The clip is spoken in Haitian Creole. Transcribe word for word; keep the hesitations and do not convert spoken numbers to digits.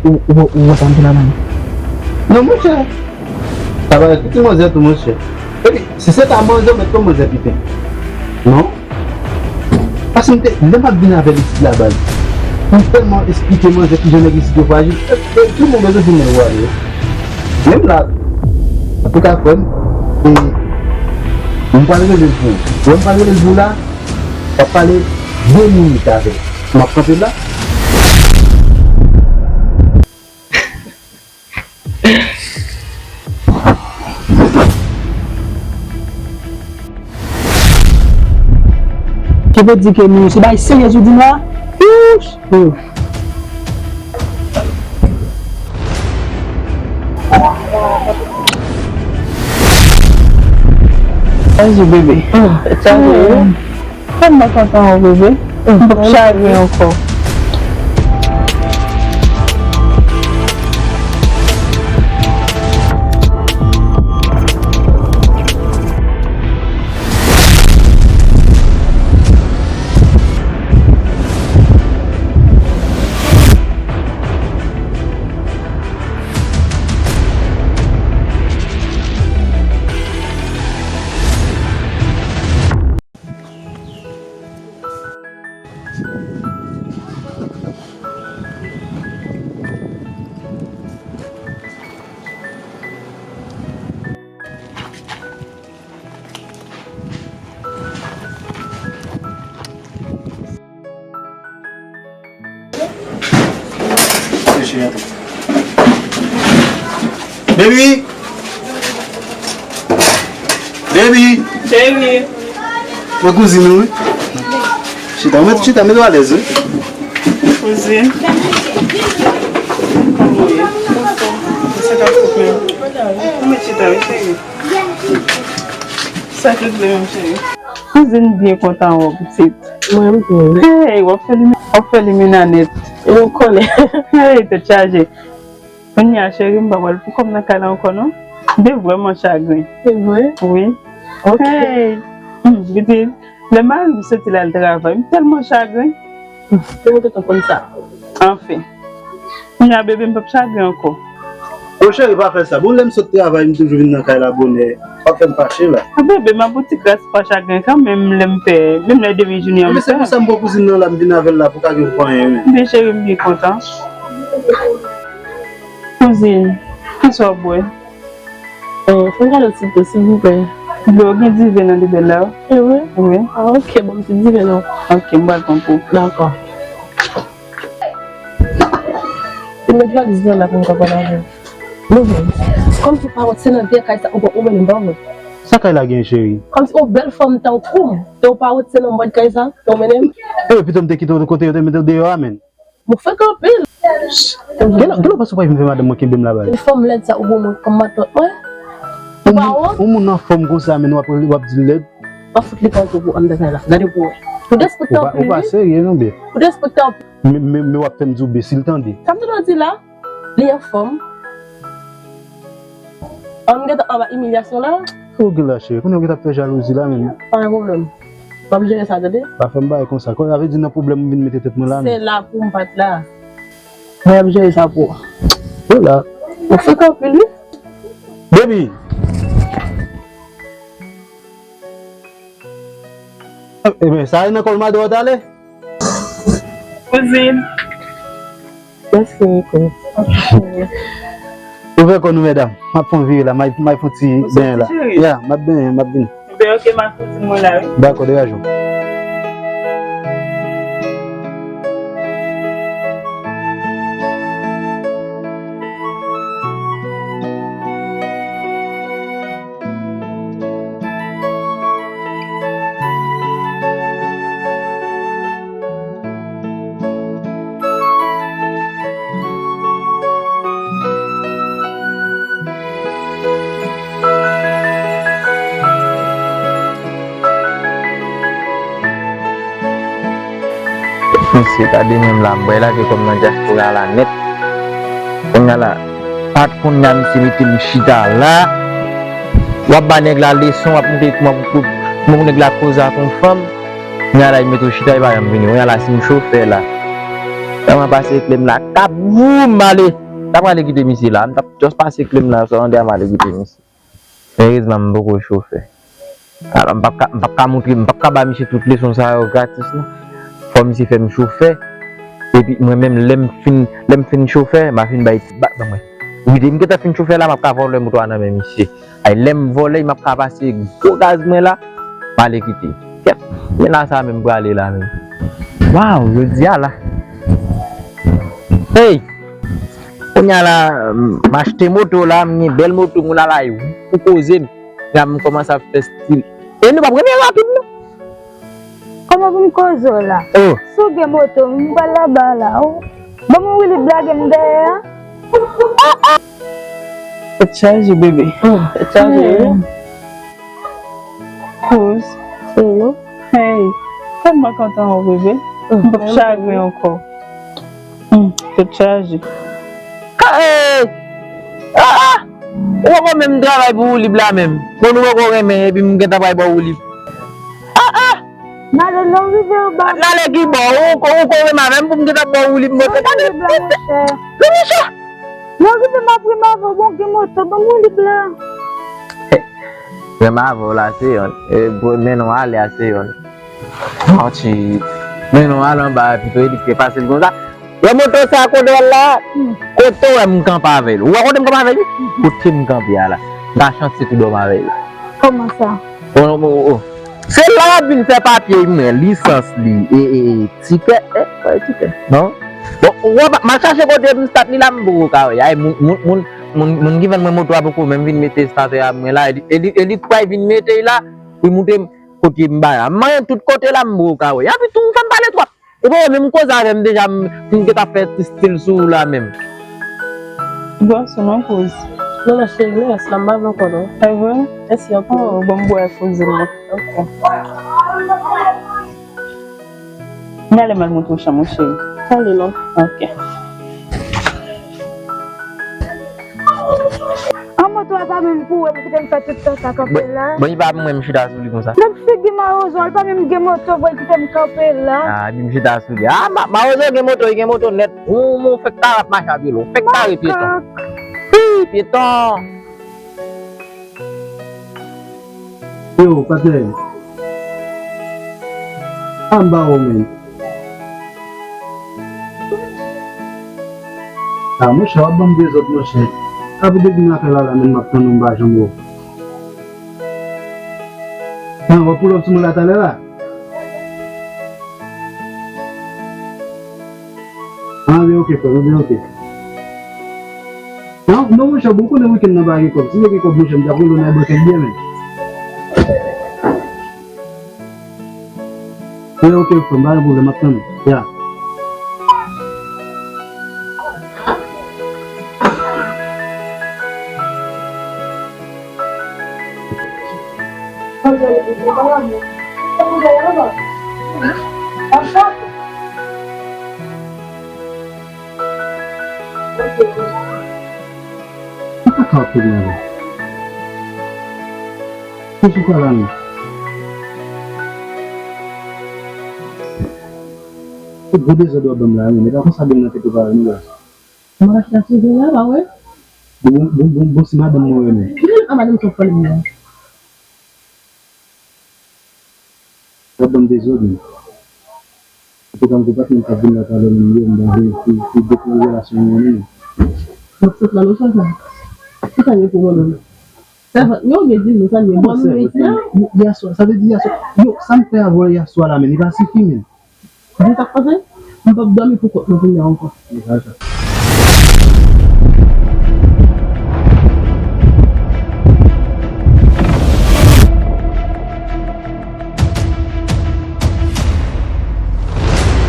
Ou, ou, ou wè sa m fè la menm? Non, monchè. Sa va ret pou ti manzè tou, monchè. Epi, si se ta manzè, ou mèt fè manzè piten. Non. Paske m te, lè m ap vin avè l isit la, baz, m tèlman esplike manzè kijan nèg isit yo frajil. E, e, tout moun bezwen fin nan yo ale. Menm la, antouka, frè m, e, m pral rele l pou ou. Lè m pral rele l pou ou la, w ap pale de minit avè l. M ap kanpe la. Ki vle di ke nou, se bagay serye ou di m la? Ouch! Hmm. Bonjou, bebe. Sa va? Tèlman kontan wè w, bebe. M p ap chagren ankò. Baby! Baby! Cheri! Mwen kouzin ou, wi. Chita, mwen chita, mete w alèz, wi. Kouzin. Mwen chita, wi, cheri. Sa ki vle menm, cheri? Kouzin, byen kontan wè w, pitit. Mwen menm tou. Hey, w ap fè li, w ap fè li menm nèt. Ou konnen. Hey, tèt chaje. Kounye a, cheri, m pa pral pou kòm nan kay la ankò, non. M te vrèman chagren. Se vre? Wi. Ok. Hey! Hmm, pitit, lè mari m soti l al travay, m tèlman chagren. Mwen gentan konn sa. Anfen. Kounye a, bebe, m p ap chagren ankò. Bon, cheri, pa fè sa. Bon, lè m sot travay, m toujou vin nan kay la bonè. W ap fè m fache la. A, bebe, m ap yon ti kras pa chagren kanmenm, lè m fè, menm lè demi jounen an. Men se pou sa m pran kouzin nan la, m vin avè l la pou ka gen pou anyen, wi. Men cheri, m byen kontan. Kouzin, kisa w ap bwè? Oh, fè m gade yon ti dlo, silvouplè. Dlo, gen diven nan libèl la, wi. E vre? Wi. Ah, ok, ban m ti diven non. Ok, m pral pran pou ou. Dakò. E mèt valiz lan la pou m ka pale avè w. Non, non. Kòmsi w pa wont se nan vye kay sa ou pran ou mennen m, pa vre? Sa kay la gen, cheri? Kòmsi ou bèl fanm tankou m, e ou pa wont se nan mòd kay sa ou mennen m? E pito m te kite w kote yo te mete w deyò a, menn. Mwen fèk anpil. Genlè, genlè w panse w pral vin fè madanm mwen kenbe m la, baz. Fanm lèd sa ou pran mwen kòm matant mwen? Ou pa wont? Yon moun anfòm konsa, menn, w ap, w ap di l lèd? W ap fout li kanpe pou anndan kay la. Gade pou wè. Ou derespektan anpil, wi. Ou pa serye non, bebe. Ou derespektan anpil. Men, men, men w ap fè m di w bebe, si l tande. Sa m te di la? Li anfòm. An, m gentan anba imilyasyon la. Ou gen la, cheri. Kounye a w gentan ap fè jalouzi la, menm. Pa gen pwoblèm. M ap jere sa, tande? Pa fè m bagay konsa. Sa vle di nan pwoblèm m vin mete tèt mwen la, menm. Se la pou m pa t la. Mwen ap jere sa pou ou. Ou la. Ou fèk anpil, wi. Baby! Ebyen, sa e nan kòlmado a w t ale? Kouzin. Mèsi, Nico. Ouvè kò nou, medam. M ap fè yon vire la, m ay, m ay fè yon ti benyen la. Ya, m ap benyen, m ap vini. Ben, ok, m al fè yon ti mwen la, wi. Dakò, degaje w. Mesye, gade menm la, m bay lage kòm nan dyaspora la nèt. Kounye a la, pa t kounye a misye mete m chita la. W ap ba nèg la leson, w ap montre kòman pou, pou, pou nèg la koze ak yon fanm. Kounye a la, li mete w chita, li pa janm vini. Kounye a la, se yon chofè la. W Kòman pase kle m la? Kap, voum, m ale. M t ap prale kite misye la. M t ap just pase kle m la, sou ande a m ale kite misye. Erezman, m poko chofè. Alò, m p ap ka, m p ap ka montre, m p ap ka ba misye tout leson sa yo gratis, non. Fò misye fè m chofè. Epi, mwen menm, lè m fin, lè m fin chofè, m a fin bay ti bak nan mwen. Ou kite m gentan fin chofè la, m ap ka vòlè moto a nan men misye. Ay, lè m vòlè, m ap ka pase gwo gaz mwen la, m ale kite. Kèt, men la sa menm prale la menm. Waw, jodi a la. Hey! Kounye a la, m achte moto la, m gen bèl moto, moun al ay pou koze m. La m kòmanse ap fè stil. E nou p ap renmen rapid non. Kòman pou m koze w la? Oh. Si w gen moto, m pral laba la. Ou ban m yon wilib lage m dèyè a. Ah, ah. Tèt chaje, bebe. Tèt chaje, wi. Kouz. Hey. Tèlman kontan wè w, bebe. M p ap chagren ankò. Hmm, tèt chaje. Ka, eh, ah, ah! Ou poko menm travay pou woulib la menm. Bon, nou poko renmen, epi m gentan pral ba w woulib. Ah, ah! N ale lè w rive ou ba m. N ale ki bò? Ou ko, ou ko renmen avè m pou m gentan ba w woulib moto. Ou pa gen blan, monchè. Non, monchè. Lè w rive m ap renmen avè w, bon, gen moto, ban m woulib la. Renmen avè w la, se yonn. E, bro, men nou ale a, se yonn. Mawti, men nou al anba a pito, e li te fasil konsa. Wè moto sa kote w la, kote w wè m kanpe avè l. Ou wè kote m kanpe avè l? Kote m kanpe a la. M ta chanse tou dòmi avè l. Kòman sa? Oh, oh, oh. Se la w ap vin fè papye mwen, lisans li, e, e, e, tikè, e, e, tikè. Non? Bon, ou wè, m al chache kote m stat li la, m poko ka wè. Ay, moun, moun, moun, moun, moun ki vann mwen moto a poko menm vin mete statè a mwen la, e li, e li, e li kwè vin mete la, pou l montre m kote m bay la. M manyen tout kote la, m poko ka wè. Epi tou, ou fè m pale twòp. Ou pa menm koze avè m deja, m, m te ka fè ti stil sou ou la menm. Bwè sou non, kouz. Non, non, cheri, mèsi, la m pa vle ankò non. E vre? Mèsi anpil. Oh, bon, m bwè kouz mwen. Ok. M ale m al montre w chanm ou, cheri. Ale non. Ok. An, moto a pa menm pou wè, pou kite m fè tout tan sa kanpe la. Bon, li pa pou mwen, m chita sou li konsa. Menm figi mawozo, li pa menm gen moto, pou l kite m kanpe la. Ah, epi m chita sou li. Ah, ma, mawozo gen moto, li gen moto nèt. Ou, ou fèk ka ap mache a pye lou. Fèk kare pyeton. Pi, pyeton. Yo, patnè. Anba ou menm. Ah, monchè, w ap ban m dezòd, monchè. Sa pou depi m lakay la, la menm, m ap tann ou, m pa janm wè w. Ah, w ap pull up sou mwen la talè la? Ah, men ok, frè m, men ok. Non, non, monchè, bon, konnen wikenn nan pa gen kòb. Si te gen kòb, monchè, m t ap rele w nan bwè kèk byè, men. Men ok, frè m, pa gen pwoblèm, m ap tann ou. Ya. Mwen pa ka ap pede avè w. Kisa w pral ale? Se gwo dezòd w ap ban m la, wi, men pa konsa, ban m nan tèt ou pa wè, non, gason. Mwen pa chita sou zen la, pa wè? Bon, bon, bon, bon, bon, se madanm mwen renmen. Ki jan a madanm sa w pale m nan? W ap ban m dezòd, wi. An tou ka, m te patnè m t ap vin la talè menm yo, m ta vle pou, pou dekouvri relasyon nou an menm. W ap sot la nan sa sa? Ki sa gen pou mwen menm? Sèvant mwen oubyen di nou sa gen bon mwen isi a? Yèswa, sa vle di yèswa. Yo, sa m fè avè w yèswa la, men li pa sifi, men. Ou konn sa k pase? M p ap dòmi pou kont mwen kounye a ankò.